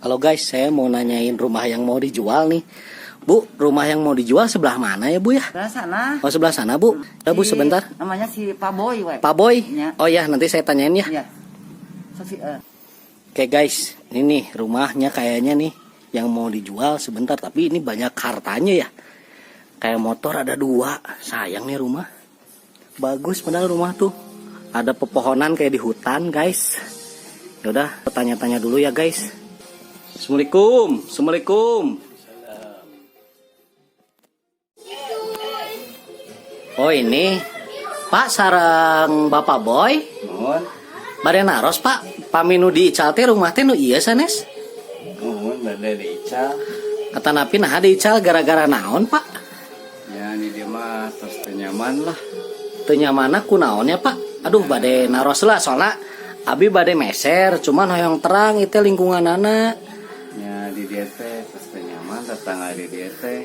Halo guys, saya mau nanyain rumah yang mau dijual nih. Bu, rumah yang mau dijual sebelah mana ya, Bu ya? Sebelah sana. Oh, sebelah sana, Bu. Ya, Bu, Si- sebentar. Namanya si Pak Boy, we. Pak Boy. Ya. Oh ya, nanti saya tanyain ya. Iya. So, si, Oke guys, ini nih rumahnya kayaknya nih yang mau dijual sebentar, tapi ini banyak hartanya ya. Kayak motor ada dua, sayang nih rumah. Bagus padahal rumah tuh. Ada pepohonan kayak di hutan guys. Yaudah, tanya-tanya dulu ya guys. Assalamualaikum, assalamualaikum. Oh ini Pak sareng Bapak Boy. Mohon, Bade naros Pak, pami nu diical teh rumah teh nu ieu sanes? Mohon bade diical. Atanapi nah diical gara-gara naon Pak? Ya ini dia mah terus teu nyaman lah. Teu nyamanna ku naonnya Pak? Aduh, bade naros lah, soalnya abi bade meser, cuman hoyong terang itu lingkunganana. Ya di dia teh terus teu nyaman tetangga di dia teh.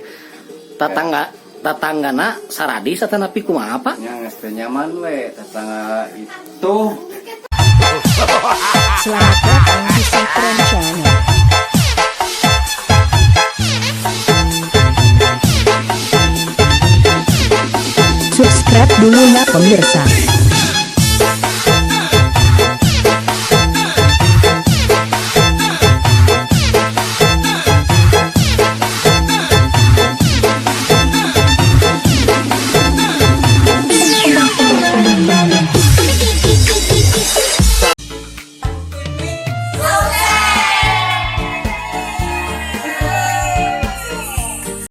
Tetangga tetanggana saradis atanapi kumaha Pak? Ya geus teu nyaman we tetangga itu. Selamat datang di Sakron Channel. Subscribe dulu ya pemirsa.